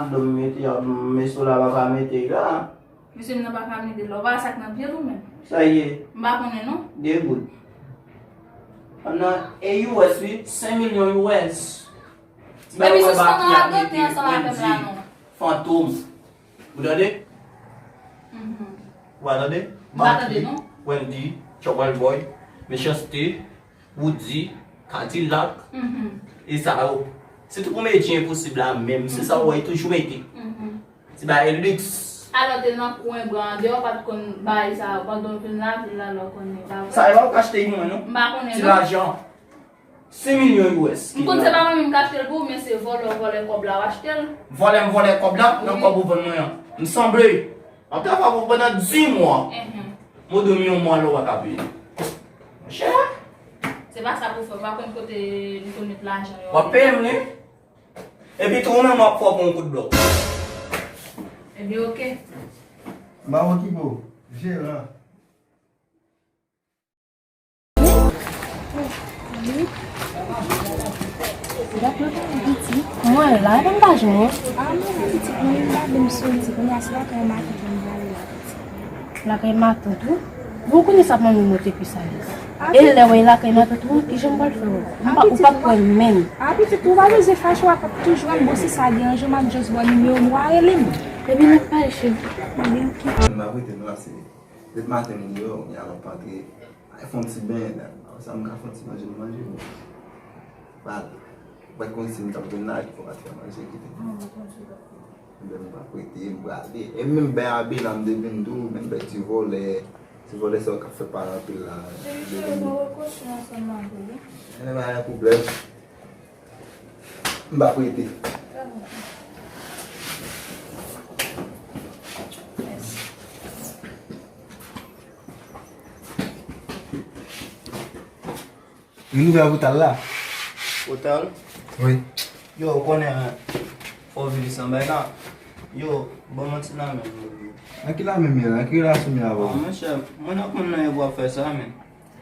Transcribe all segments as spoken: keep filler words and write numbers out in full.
Dom mete, y ap, mesye la pa ka mete la. Mesye m nan pa ka mete la. Ou pa sa k nan pye l ou menm? Sa ye? M pa konnen non. De goud. An nan e U S wi, senk milyon U S. Epi sispann radote ansanm avè m la non. Fantom. Ou tande? Mhm. Ou pa tande? M pa tande non. Wendy, Trouble Boy, Mechanste, Woody, Kadilak, mhm, e sa yo. Se tou pou Medjy Enposib la menm. Se sa ou wè, e toujou mete. Mhm. Ti bagay luks. Alò, te nan kwen bran andeyò, pa t konn bagay sa yo. Pandan w vin lavil la, lè w konnen bagay. Sa yo pa achte yon non. M pa konnen non. Ti lajan. Senk milyon U S. M konn se pa mwen menm k achte l pou ou, men se vòlè w vòlè kòb la w achte l. Vòlè m vòlè kòb la, nan kòb ou vann mwen an. M sanble. M ap travay pou pandan dis mwa. Mhm. Mwen dwe m yon mwa lè w pa ka peye. Monchè. Se pa sa pou fè, w pa konn kote li konn met lajan yo. W ap peye m li. Epi tou ou menm w ap fè w pran yon kout blòk. Ebyen, oke. M ap okipe w. Jeran. Mwen la, epi m pa jwenn ou. A, mwen la, pitit, mwen vin gade m soti. Kounye a, se lakay matant mwen prale la, pitit. Lakay matant ou? Bon, kounye sa manmi mwen te pi sa ye. E lè w lakay matant ou, kijan m pral fè w? M pa, ou p ap kwè m menm. A, pitit, ou pa bezwen fache, w ap toujou wè m. Bon, si sa deranje w, m ap just ba w nimewo m, w a rele m. Epi nou pale, cheri. Mwen pa rete non, la se Depi maten m deyò, kounye a lè m pa antre, ay fè yon ti benyen, sa m ka fè yon ti manje m manje, bon. Pa, pa t konn si m t ap jwenn la, fò pa t fè manje, kite. Ebyen, m pa prete, m prale. E menm bèy a bèy la, m te vin tou, menm bèy ti vòlè, ti vòlè sa yo k ap fè pale anpil la. Ebyen, pa gen pwoblèm. M pa prete. Gen nouvèl Boutal la? Boutal? Wi. Yo, ou konnen, fò vini san bay la. Yo, ban m yon ti lanmen. Nan ki lanmen m ye la? Nan ki relasyon m ye avè w? Ah, monchè, mwen ak moun nan yo pou ap fè sa, men.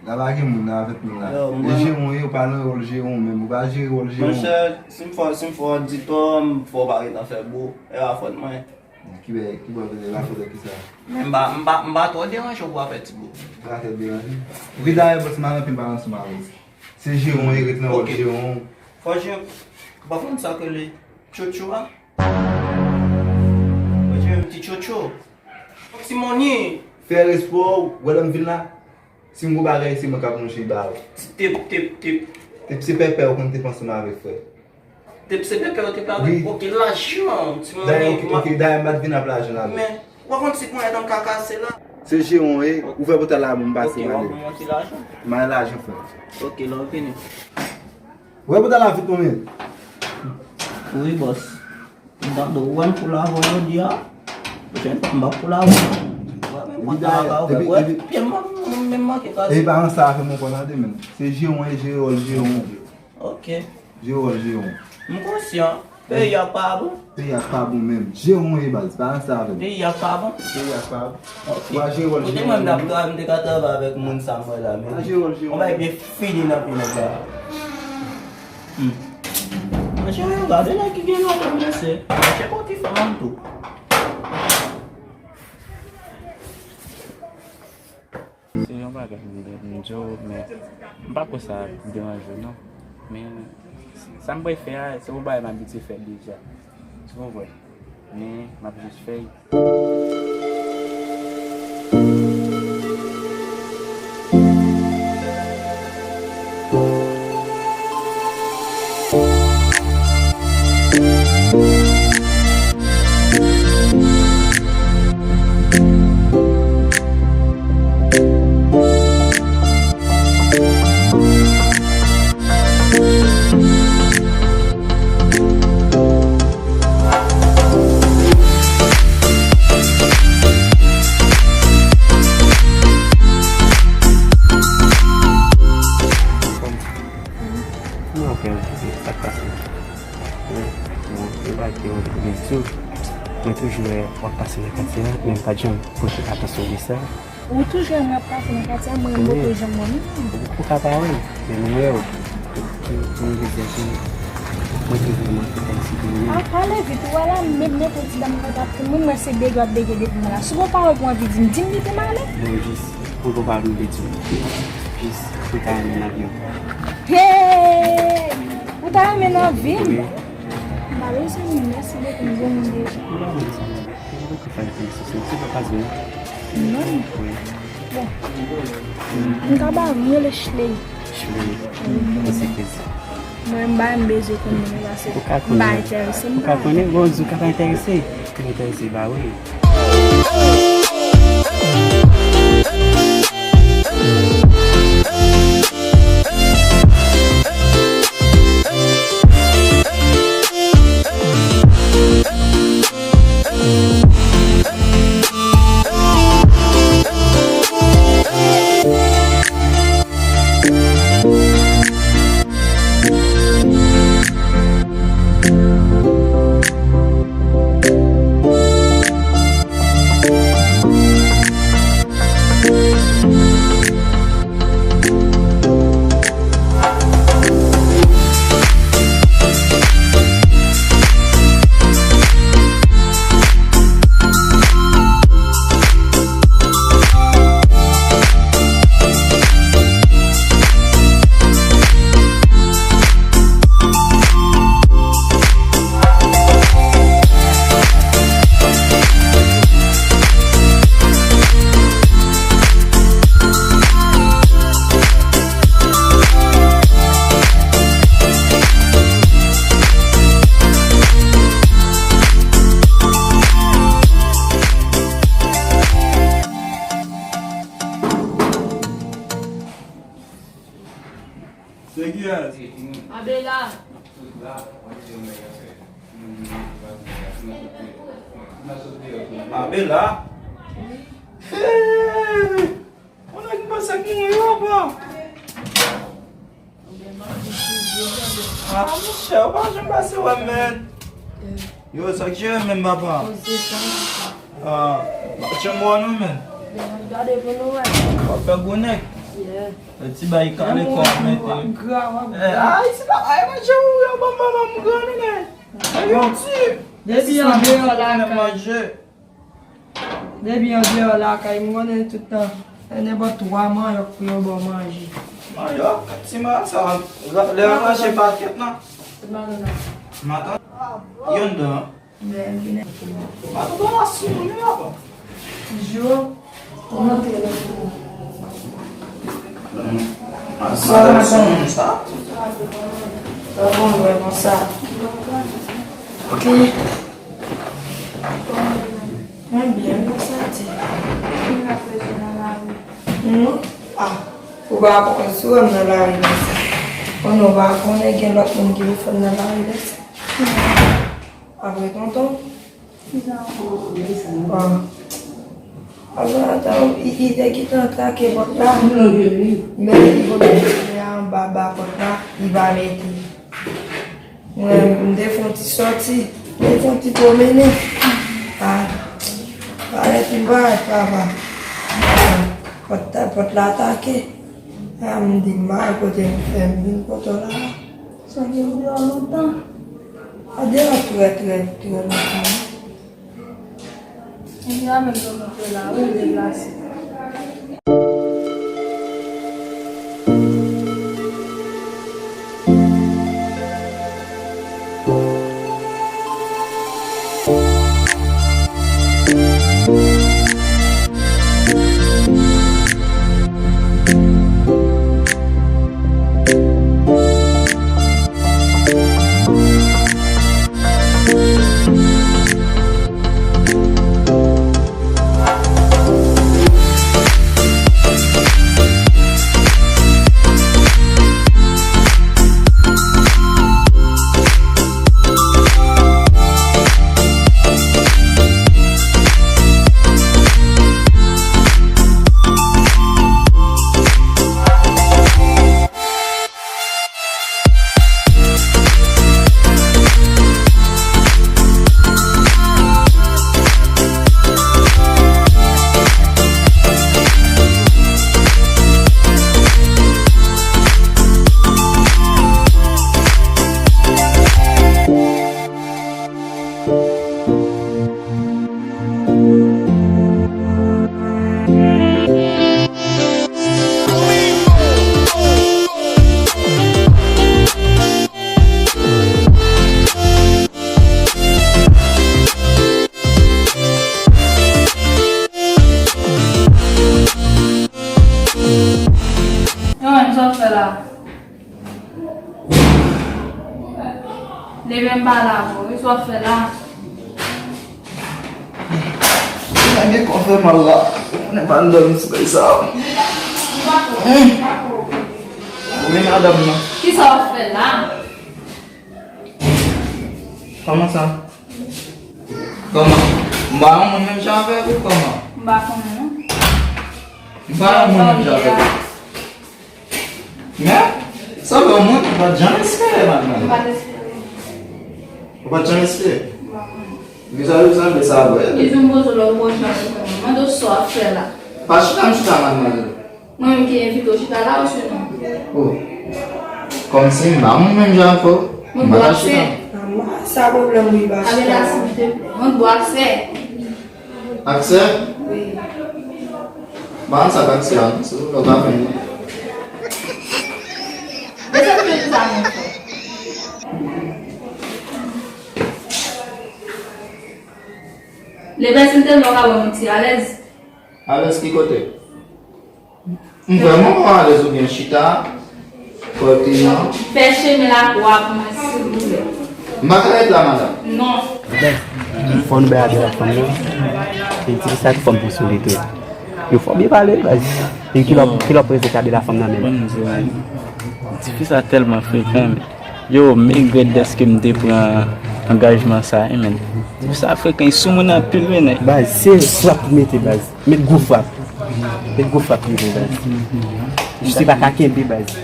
La pa gen moun nan avèk nou la. Yo, e mwen jere w ye, ou pa nan wòl jere w menm, ou pa jere wòl jere w. Monchè, si m fè, si m fè w di tò, m fè w pa gentan fè bou, e pa fòt mwen. Ki bè, ki bò kote la fòt ki sa? Men m pa, m pa, m pa twò deranje w pou afè ti bou. Ou pa fè deranje. Ou ki dayè bòs mal anpil pa ansanm avè w. Se jere w ye, rete nan wòl jere w. Fò jere, ou pa konn sa k rele tchotcho a? Fò jere yon ti tchotcho. Yon ti money. Fè respè w, wè lè m vin la. Si m gon bagay, se mwen k ap lonje ba ou. Tip, tip, tip. Tip se pèpè ou konn te panse m avèk frè. Tip se pèpè ou te pale avèk. Wi. Ok, lajan, ti money. Dayè, ok, ok, dayè m pa t vin ap lajan la. Men, ou pa konn si mwen nan kaka se la. Se jere w ye, ouvè pòt la pou m pase m ale. Ok, w ap ban m yon ti lajan. M ale lajan frè. Ok, lè w vini. Ouvè pòt la vit mwen menm. Wi, bòs. M tande ou wè m koule avè w jodi a. Pwochèn fwa m p ap koule avè w. Ou wè menm kont la ka ouvè. Ou wè pye m menm manke kase. Epi pa ansa avè m ankò tande menm. Se jere w ye, jere wòl jere w. Ok. Jere wòl jere w. M konsyan. Peyi a pa bon. Peyi a pa bon menm. Jere w ye baz, pa ansa avè m. Peyi a pa bon. Peyi a pa bon. Ok. Ou a jere wòl jere w. Kote mwen m t ap travay, m te ka travay avèk moun sa m wè la, men. A jere wòl jere w. Yon bagay byen fini nan pye nèg la. Hmm. Monchè, gade nèg ki gen lajan mesye. Monchè, bon ti fanm tou. Se yon bagay m vle m di w, men m pa kwè sa ap deranje w non. Men sa m pral fè a, se yon bagay m abitye fè deja. Tu comprends? Men m ap jis fè l. Mwen, ok, sa k pase? Mwen, mwen, mwen pa gen yon rezo. Mwen toujou wè w ap pase nan katye a, men m pa t janm pote atansyon de sa. Ou toujou wè mwen ap pase nan katye a, mwen poko janm wè w menm. Ou ka pa wè m, men mwen wè w. Mwen vle di ke mwen te vrèman kontan A, pale vit, ou wè la, menm nenpòt ti dam konn ap tann mwen, mwen se bege w ap bege depi mwen la. Si w gon pawòl pou anvi di m, di m li te m ale. Bon, jis, gon pawòl m vle di w. Jis, ou ta renmen nan vi w. Hey! Ou ta renmen nan vi m? Wi. M pa bezwen nou, mèsi bokou, m bon moun deja. Ou pa bezwen sa. Ou pa bezwen fè l konn si se ti pa pa zwen. Non. Wi. Bon. M ka ba w, m rele Chley. Chley. Mwen se Crazy. Mwen, m ba m bezwen konn moun yo pase. Ou ka m pa konnen. Enterese, m Ou ka pa konnen, bon, ou ka pa enterese. Ou enterese, ba wi. Se kiyès? Abela. Abela? Hey! Mwen nèg panse k mouri, papa. Ah, monchè, ou pa janm pase wè m, men. Yo, sa k jere menm, papa? Ah, pa janm wè nou, men. W ap fè gwo nèg. Ti bay kale kò mete. Eh, ay, ti pa, ay, mwen janm wè w, ban m, ban m, ban m gran, men. Yon ti. Depi an deyò lakay. Manje. Depi an deyò lakay, m konnen tout tan, se nenpòt twa manyòk pou yo ba w manje. Manyòk? Ti manyòk sa, lè yo mache pakèt nan. Matant? Yonn dan. Matant la sou moun yo, papa. Jou. Kòman te lè pou ou? Matant sou moun sa. Sa bon, wè konsa. Ok. Mwen byen, mwen santi. Mwen ap rete nan lari. Hmm? Ah, ou pa konn si w wè m nan lari konsa. Konnen w pa konnen gen lòt moun ki pou fè m nan lari konsa. Apre tonton. Ah. Apre tonton, li, li te gentan trake pòt la. Men li pote pye a anba ba pòt la, li pa mete. Mwen, m te fè yon ti sòti, m te fè yon ti pwomennen. Ah, parèt m parèt papa. Pòt, pòt la atake. Ah, m di, "Ma, kote m fè m vin kote w la?" Sa gen deyò lontan. A deyò trè, trè, trè lontan. Ebyen, a menm jan mwen fè la, wi, m deplase. Pa la, bon, wi, sa w ap fè la. Mwen gen kò fè mal la. Mwen pa dòmi sou kay sa. Hum. Ou gen madanm nan. Ki sa w ap fè la? Kòman sa? Kòman? M pa yon moun menm jan avèk ou, kòman? M pa konnen, non. M pa yon moun menm jan avèk ou. Men, sanble yon moun ou pa t janm espere, madmwazèl. M pa t espere. Ou pa t janm espere? M pa konnen. Vizaj ou sanble sa vre. Ki jan m poze w la, ou pa janm reponn mwen. Mande w sa w ap fè la. Pa chita m chita, madmwazèl. Mwen menm ki envite w chita la, ou sinon? Oh. Kòmsi m pa moun menm jan avè w. M pa ka chita. Manman, sa pwoblèm ou, Bastè? Abela, silvouplè. Mwen dwe aksè. Aksè? Wi. Ba m sa k aksè a, non, silvouplè, ou ka fè m. Desann pye sou sa, monchè. Lepè, silvouplè, ou ka ban m yon ti alèz? Alèz ki kote? M vrèman pa alèz oubyen chita kote nan. Fè chemen lakou a pou mwen, silvouplè. M pa ka ret la, madanm. Non. Fò nou bay Abela fanm nan. Epi ti fi sa ki fanm pou sou li tou. Yo fò byen pale, baz. Epi ki lè, ki lè w prezante Abela fanm nan menm? Bon, m di w, ti fi sa tèlman frekan, men. Yo, m regrèt dèske m te pran angajman sa, wi, men. Ti fi sa frekan, li sou moun anpil, wi, nèg. Baz, se frap pou mete, baz. Met gwo frap. Met gwo frap li gen, baz. Misye pa ka kenbe, baz.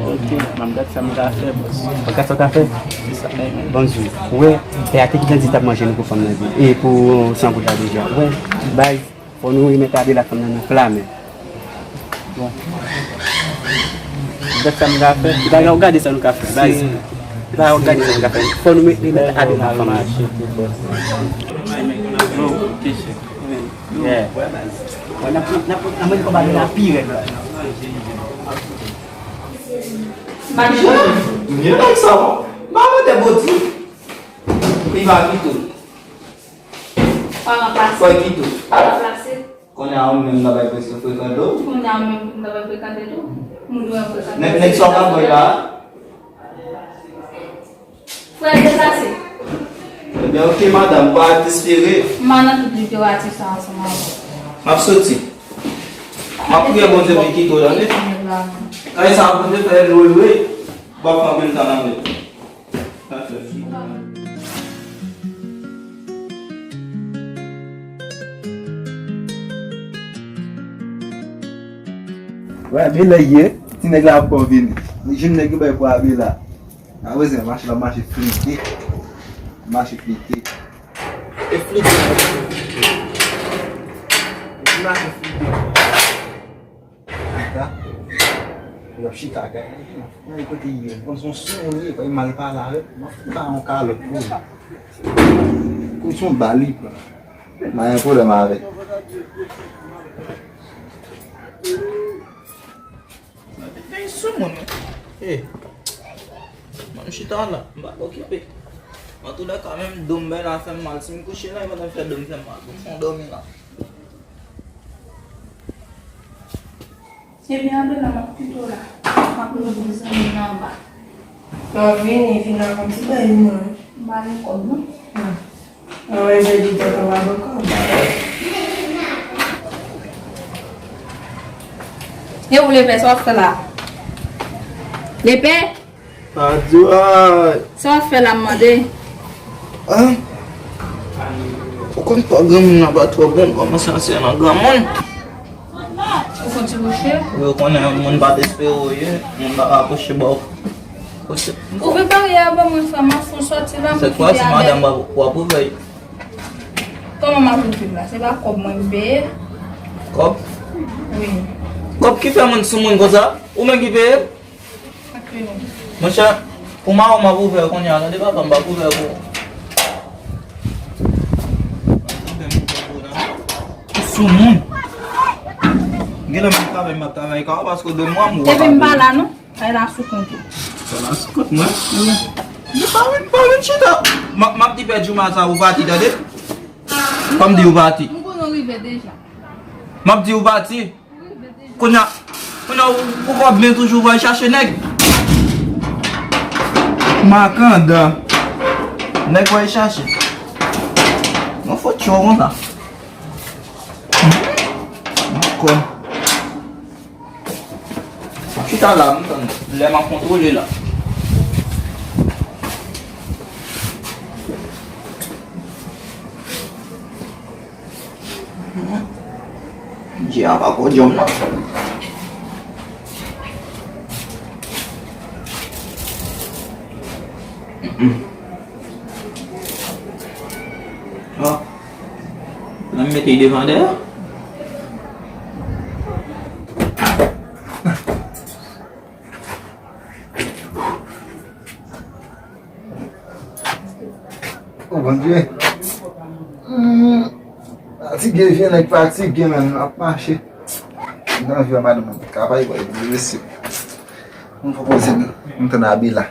Ok, m ap gad sa m ka fè, bòs. W ap gad sa w ka fè? Se sa menm. Bon, Dye. Ou wè, e a te ki grandi t ap manje nou pou fanm nan di. E pou san goud la deja. Ou wè, baz, fò nou remèt Abela fanm nan nan pla, men. Bon. M ap gad sa m ka fè. E pa w gade sa nou ka fè, baz. E pa w gade sa nou ka fè. Fò nou remèt Abela fanm nan. Yeah. Wè, baz. Wè, n ap, n ap, n ap mande kòb Abela pi rèd la. Manje. Mwen pa sa, bon. M pa mande bodi. Li va kite w. Pa ranplase. Fò l kite w. Pa ranplase. Kounye a, ou menm, n ap bay preske frekante w. Kounye a, ou menm, n ap bay frekante tou. Moun dwe frekante. Nèg, nèg sa w ka voye la. Frè, deplase. Ebyen, ok, madanm, pa dezespere. M pa nan tout literati sa ansanm avè w. M ap soti. M ap priye Bondye pou l kite w, tande? Kay sa, Bondye fè l lwe, lwe. W ap fè anpil tan nan men. Wè, men lè ye, ti nèg la poko vini. Li jwenn nèg yo bay pou Abela. Malere, mache, l ap mache flite. Mache flite. E flite. Li mache flite. Chita. Li ap chita, gade. Gade kote li ye. Konn se yon sou moun li ye, pa mal pale avè l. M ap ba yon kalòt pou li. Konn se yon bal li pran. M pa gen pwoblèm avè l. Gade sou moun, wi. E. Mwen chita la, m pa okipe. Antoulèka, menm do m bay la fè m mal. Si m kouche la, e pandan m fè do m fè m mal. Pou m fè yon dòmi la. Ebyen, Abela, m ap kite w la. M ap rele zanmi m nan anba. Mwen vini, vin ak yon ti bagay mwen. M pa gen kòb, non. Mwen jodi tèt anba bò kòb. E ou, Lepè, sa w ap fè la? Lepè? Adyo, ay. Sa w ap fè la, m mande? Ah. Ou konn pa granmoun nan pa twò bon, kòmanse antre nan granmoun. Ou konn ti bouche? Wi, ou konnen moun pa t espere w ye, moun pa ka kouche bò. Ouvri baryè a ban mwen, frè m, ap fon sòti la, m kite avè. Sèt fwa, si madanm w ap ouvè. Kòman m ap ouvri l la? Se pa kòb mwen m peye? Kòb? Wi. Kòb ki fè moun sou moun konsa? Ou menm ki peye? Monchè, pou mawon m ap ouvè kounye a, tande papa, m p ap ouvè pou ou. Sou moun. Genlè m ap travay, m ap travay kaka paske w dwe mwa m ou pa. Epi m pa la non. Kay la sou kont ou. Kay la sou kont mwen? Wi. M pa vin, m pa vin chita. M ap, m ap di pè Djouma sa ou pati, tande? Kòm di ou pati. M konnen w rive deja. M ap di ou pati. Kounye a, kounye a, ou, ou kòb men toujou, ou va chache nèg. Makandan. Nèg w al chache. Mwen fò tchò konsa. Mwen kwè. Chita la, m tann lè m ap kontwole la. Dye a pa ko djòm non. An. Nan mete devan dèyè. O Bondye. Hmm. Fatige, vye nèg fatige, menm ap mache. M anvi wè madanm mwen. Kapay, bòy, mesye. M fò poze m. M tann abi la.